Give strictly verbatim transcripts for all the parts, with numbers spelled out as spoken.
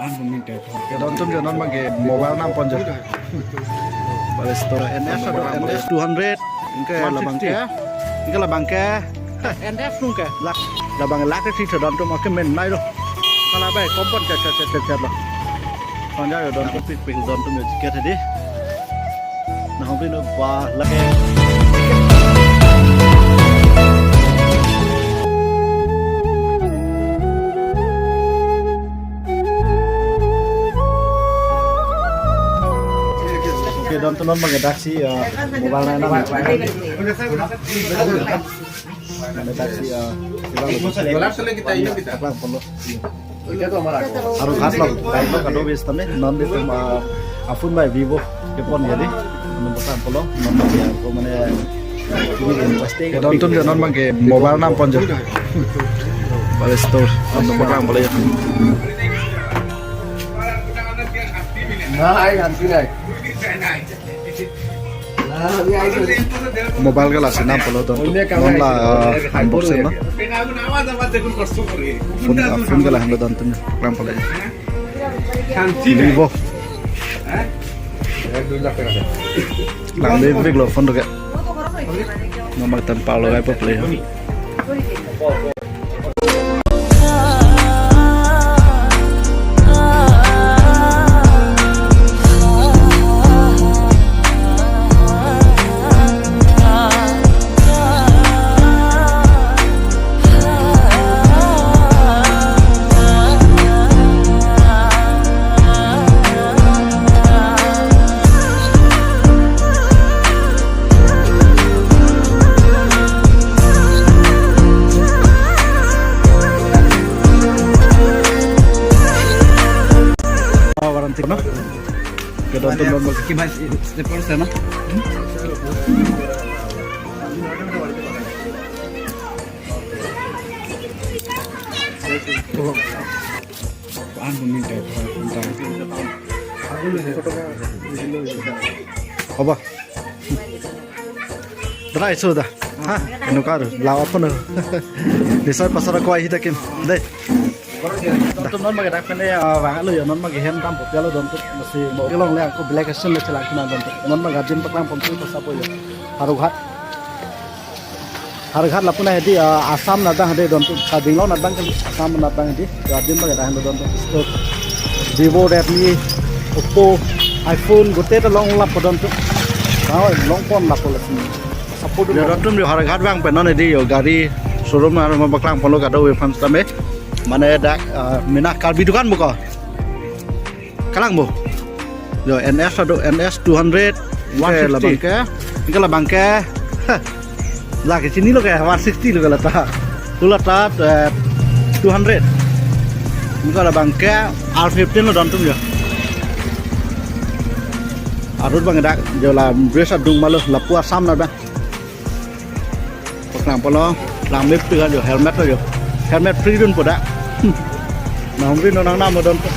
Dontum jo non abangke mobile nam ponjo. Play Store N S ado, N S two hundred. Anke labangke, anke labangke N S nung ke. Lak, labang lak ke sita dontum ake men nai lo. Kala bai kompon chat chat chat chat chat lo. Panja jo dontum pikpik dontum jo jacket hedi. Nah, hobi no ba lake. Oke, dontum non abangke daksi, eh, mobile na na. Mane daksi, eh, Howraghat lo, Howraghat lo kado bis tame, non di tum, eh, aphone bai Vivo kepon jadi, non bosang polo, non ya, ko mane, ini interesting. Dontum jo non abangke mobile nam ponjo. Play Store, non bosang polo ya. Nah, hai, ganti nai. Mobile ke lasi nam polo dontum. Non la, eh, unboxing lo. Phone, eh, phone ke la hang lo dontum. Nam polo. Vivo. Lang big big lo phone ke. Nomor tan palo kai po play. Warranty no? Ke dontum non abangke. Ki mas, slipper sa na? An bumi teh, hoba. Drai so da. Ha, anu karu, lawa pun. Nisar pasar ko ahi takim. Deh. Dontum non abangke dak pen, ah, vanglo jo, non abangke hem dam po pelo dontum, masi mo kelong le ako black action le chelang kena dontum. Non abangke gajin paklang pon tu pasapo jo. Howraghat. Howraghat lapu na hedi, ah, Assam nat abang hedi dontum. Karbi Anglong nat abang ke Assam nat abang hedi. Gajin abangke dak lo dontum. Store. Vivo, Redmi, Oppo, iPhone, gote ta long lapu dontum. Kau long pon lapu lapu. Support jo dontum jo Howraghat abang pen non hedi jo gari showroom arong paklang ponlo kado we fans tame. Mane dak, ah, mena Karbi dukan buka. Kalang bo. Jo N S ado, N S two hundred. One sixty. Anke labangke. Anke labangke. Lake chinilo ke one sixty lo ke lata. Tu lata, eh, two hundred. Anke labangke R fifteen lo dontum jo. Arut abang dak jo la bres adung malo lapu Assam nat abang. Paklang polo, lang mepik ajo, helmet ajo. Helmet free dunpo dak. Hmm. Nahumri no nangnam donpo.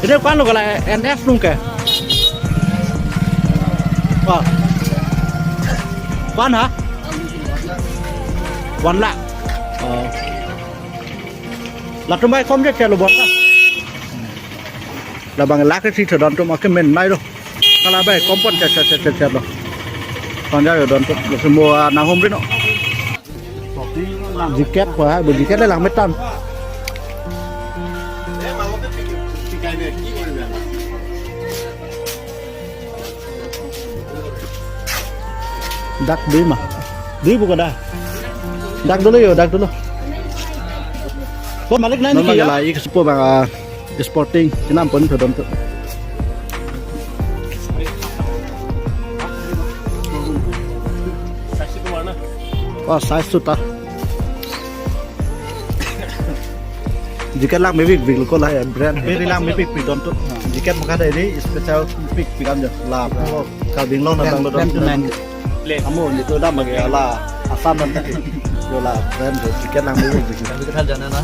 Ini kan lo kalau N S nung ke? Wah. Pan ha? One lakh. Oh. Latum bai kom je chalo buat lah. Labang lak si thodon tum ake men nai lo. Kala bai kompon chat chat chat chat lo. Panja jo don tum lo semua nahumri no. Jacket pa, bo jacket le lang metan. Dak dui ma. Dui buka dah. Dak dolo jo, dak dolo. Ko malik nai. Non niki ya? Lagi ke sepo bang, ah, sporting, kenam pon thodon tum. Oh, size suta. Jacket lang mepik pik lo ko la brand. Beri lang mepik pik don tum. Jacket maka dari special pik pik kan jo. La, oh, Karbi Anglong na brand, dang lo don tum. Kamu itu dah bagi la Assam dan tadi. Yo la brand jo jacket lang mepik pik. Tapi kita jana na.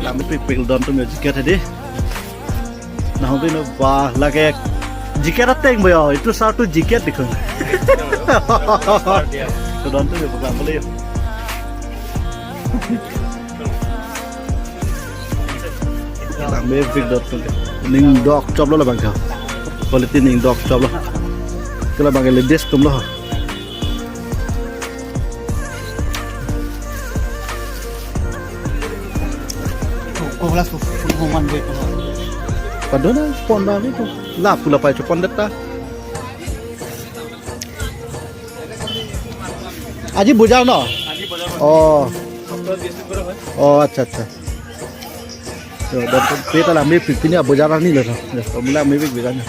Lang mepik pik don tum jo jacket tadi. Nahumri no ba lake jacket ateng bo jo, itu satu jacket dikon. Thodon tum jo program boleh jo. Mepik dot tum ke. Ning dok choplo labang ke. Quality ning dok choplo. Ke labang ke latest atumlo. Ko kelas tu pun human gue tu. Padona pon ba itu. La pula pai chopon detta. Aji bojar no? Aji bojar. Oh. সপ্তাহ বিশ দিন কৰে হয়। Oh, acha, acha. To, dan peta la mepik pini bojar ani lo. Ya, formula mepik bojar ani.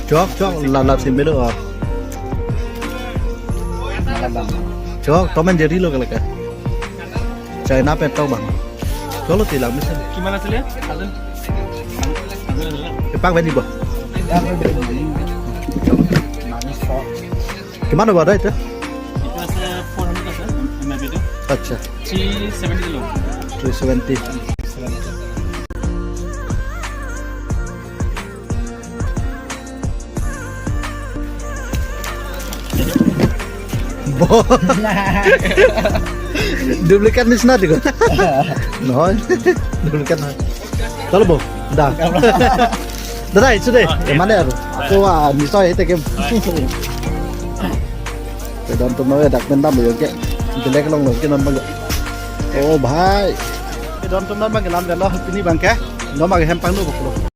Chok, chok, la, la, sim bedo, oh. Chok, Tom and Jerry lo kalaka. China pen tok bang. Cholo ti lang mesen. কিমান আছিলে? Epak bani bo. কিমান হ'ব দাদা এতিয়া? এইটো আছে four hundred আছে, M R পিটো। আচ্ছা। থ্ৰী ছেভেণ্টি ল'ব। Three seventy. Duplicate নিচিনা দেখোন। নহয়, duplicate নহয়। চলো বৌ, দা। দাদা, আহিছো দেই। ইমানে আৰু। আকৌ, আ, নিশ্চয় আহি থাকিম। Don atum no dak pen dam yo ke. Jelek long lo ke non bang. Oh, bhai. Don atum non bang ke lam lo pini bang ke. Non bang ke hem pangno boklo.